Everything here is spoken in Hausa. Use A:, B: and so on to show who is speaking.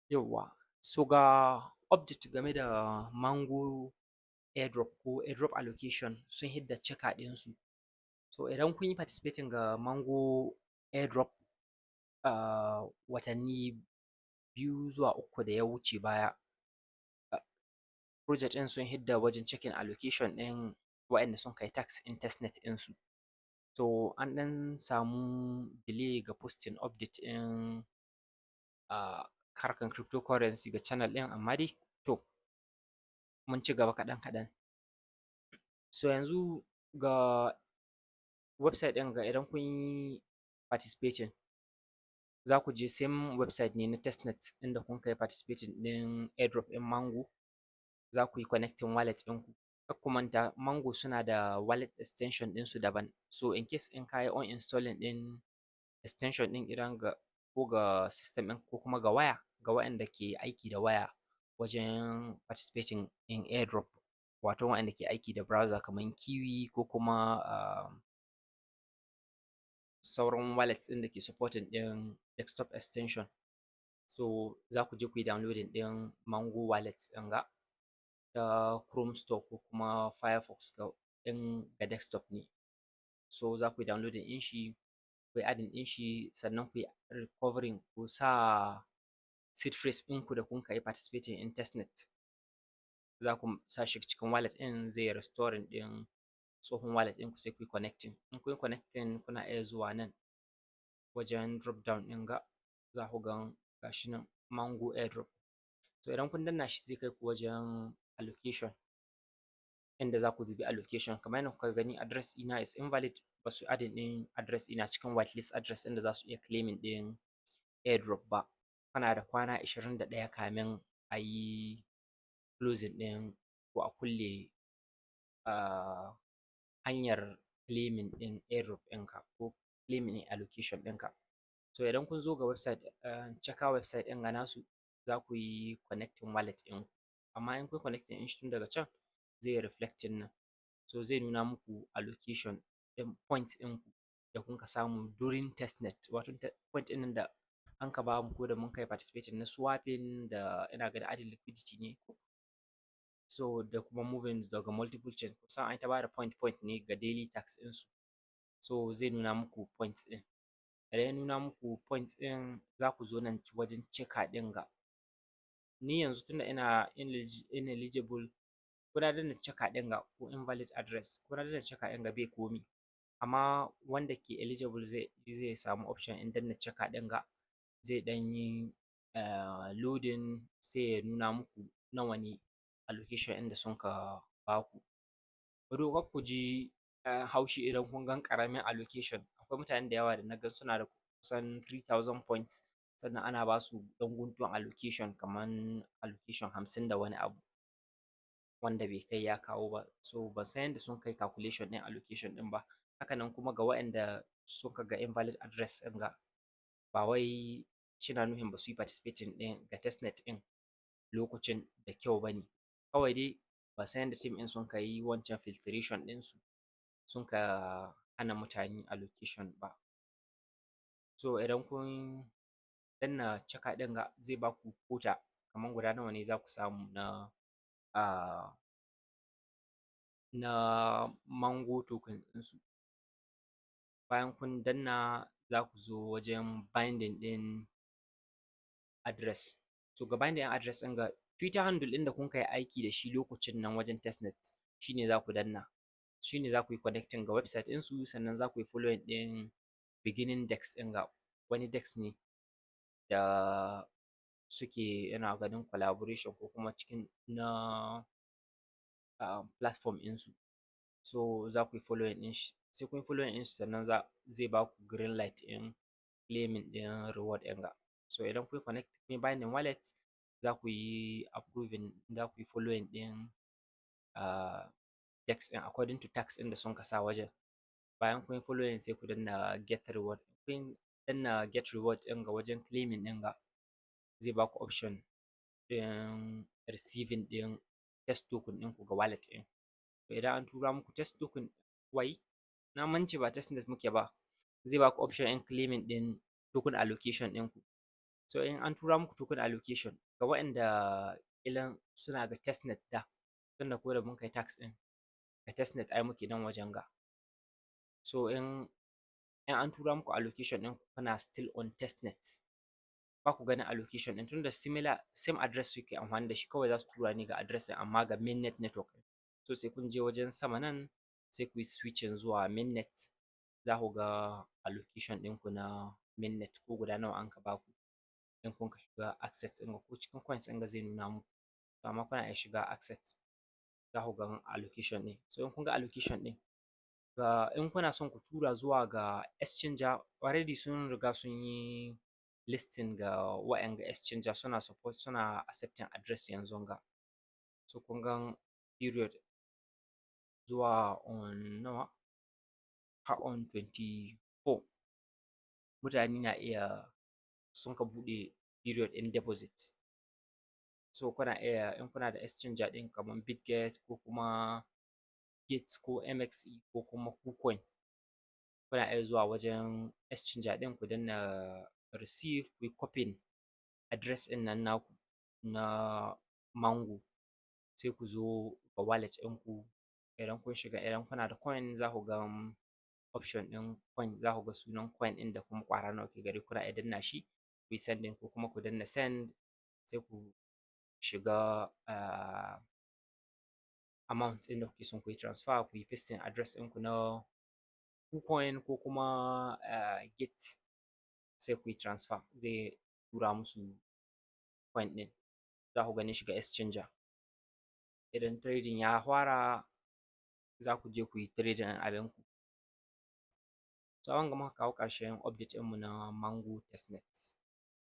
A: Yawwa, so ga update game da Mango airdrop ko airdrop allocation, sun hidda checker ɗinsu. So idan kun yi participating ga Mango airdrop watanni 2 zuwa 3 da ya wuce baya, project ɗin sun hidda wajen checking allocation ɗin waɗanda sun kai task in testnet ɗinsu. So an ɗan samu delay ga posting update ɗin harkan cryptocurrency ga channel ɗin, amma dai to mun ci gaba kaɗan kaɗan. So yanzu ga website ɗin ga, idan kun yi participating, za ku je same website ne na testnet inda kun kai participating ɗin airdrop ɗin Mango, za ku yi connecting wallet ɗinku. Kar ku manta, Mango suna da wallet extension ɗinsu daban. So in case in ka yi uninstalling ɗin extension ɗin idan ga ko ga system ɗin ko kuma ga waya, ga waɗanda ke aiki da waya wajen participating in airdrop, wato waɗanda ke aiki da browser kamar Kiwi ko kuma sauran wallets ɗin da ke supporting ɗin desktop extension. So za ku je ku yi downloading ɗin Mango wallet ɗin ga ta Chrome Store ko kuma Firefox ga in ga desktop ne. So za ku yi downloading ɗin shi, ku yi adding ɗin shi, sannan ku yi recovering, ku sa seed phrase ɗinku da kun ka yi participating in testnet. Za ku sa shi cikin wallet ɗin, zai restoring ɗin tsohon wallet ɗinku, sai ku yi connecting. In kun yi connecting, kuna iya zuwa nan wajen drop down ɗin ga, za ku gan ga shi nan Mango airdrop. So idan kun danna shi, zai kai ku wajen allocation, inda za ku dubi allocation. Kamar yadda kuka gani, address ɗina is invalid, ba su adding ɗin address ɗina cikin whitelist address ɗin da za su iya claiming ɗin airdrop ba. Kana da kwana 21 kamin a yi closing ɗin ko a kulle hanyar claiming ɗin airdrop ɗinka ko claiming ɗin allocation ɗinka. So idan kun zo ga website, checker website ɗin ga nasu, za ku yi connecting wallet ɗinku. Amma in kun connecting ɗin shi tun daga can, zai yi reflecting nan. So zai nuna muku allocation ɗin point ɗinku da kun ka samu during testnet, wato point ɗin nan da an ka bamu ko da mun kai participating na swapping da ina ganin adding liquidity ne. So da kuma moving daga multiple chains, kusan an ta bada point point ne ga daily task ɗinsu. So zai nuna muku point ɗin. Idan ya nuna muku point ɗin, za ku zo nan wajen checker ɗin ga. Ni yanzu tunda ina ineligible, ko na danna checker ɗin ga ko invalid address, ko na danna checker ɗin ga bai komi. Amma wanda ke eligible zai samu option in danna checker ɗin ga, zai ɗan yi loading, sai ya nuna muku nawa ne allocation ɗin da sun ka ba ku. Although kar ku ji haushi idan kun gan ƙaramin allocation. Akwai mutane da yawa da na ga suna da kusan 3000 points, sannan ana ba su ɗan guntun allocation, kaman allocation 50 da wani abu, wanda bai kai ya kawo ba. So ban san yadda sun kai calculation ɗin allocation ɗin ba. Haka nan kuma ga waɗanda suka ga invalid address ɗin ga, ba wai shina nufin ba su yi participating ɗin ga testnet ɗin lokacin da kyau ba ne. Kawai dai ban san yadda team ɗin sun ka yi wancan filtration ɗinsu sun ka hana mutane allocation ba. So idan kun danna checker ɗin ga, zai ba ku quota kaman guda nawa ne za ku samu na Mango token ɗinsu. Bayan kun danna, za ku zo wajen binding ɗin address. So ga binding ɗin address ɗin ga, Twitter handle ɗin da kun kai aiki da shi lokacin nan wajen testnet shi ne za ku danna. Shi ne za ku yi connecting ga website ɗinsu, sannan za ku yi following ɗin beginning DEX ɗin ga, wani DEX ne da suke ina ganin collaboration ko kuma cikin na platform ɗinsu. So za ku yi following ɗin shi, sai kun yi following ɗin shi, sannan zai ba ku green light ɗin claiming ɗin reward ɗin ga. So idan kun yi connect, kun yi binding wallet, za ku yi approving, za ku yi following ɗin DEX ɗin according to task ɗin da sun ka sa wajen. Bayan kun yi following, sai ku danna get reward. Kun danna get reward ɗin ga wajen claiming ɗin ga, zai ba ku option ɗin receiving ɗin test token ɗinku ga wallet ɗin. To idan an tura muku test token, wai na mance ba testnet muke ba, zai ba ku option ɗin claiming ɗin token allocation ɗinku. So in an tura muku token allocation, ga waɗanda ƙilan suna ga testnet da, tunda ko da mun kai task ɗin ga testnet ai muke nan wajen ga. So in an tura muku allocation ɗin, kuna still on testnet, ba ku ganin allocation ɗin, tunda similar same address suke amfani da shi, kawai za su tura ne ga address ɗin amma ga mainnet network. So sai kun je wajen sama nan, sai ku yi switching zuwa mainnet, za ku ga allocation ɗinku na mainnet, ko guda nawa an ka baku. In kun ka shiga asset ɗin ko cikin coins ɗin ga, zai nuna muku, amma kuna iya shiga asset, za ku ga allocation ɗin. So in kun ga allocation ɗin ga, in kuna son ku tura zuwa ga exchanger, already sun riga sun yi listing ga wa'yanga exchanger suna support, suna accepting address yanzun ga. So kun gan period zuwa on nawa, har on 24 mutane na iya sun ka buɗe period ɗin deposit. So kuna iya, in kuna da exchanger ɗin kamar Bitget ko kuma Gate ko MEXC ko kuma KuCoin, kuna iya zuwa wajen exchanger ɗin, ku danna receive, ku yi copying address ɗin nan naku na Mango, sai ku zo ga wallet ɗinku. Idan kun shiga, idan kuna da coin, za ku ga option ɗin coin, za ku ga sunan coin ɗin da kuma ƙwara nawa ke gare ku. Kuna iya danna shi ku yi sending, ko kuma ku danna send, sai ku shiga amount ɗin da kuke son ku yi transfer, ku yi pasting address ɗinku na KuCoin ko kuma Gate, sai ku yi transfer, zai tura musu coin ɗin, za ku gane shi ga exchanger. Idan trading ya fara, za ku je ku yi trading abinku. So wanga muka kawo ƙarshen update ɗinmu na Mango testnet.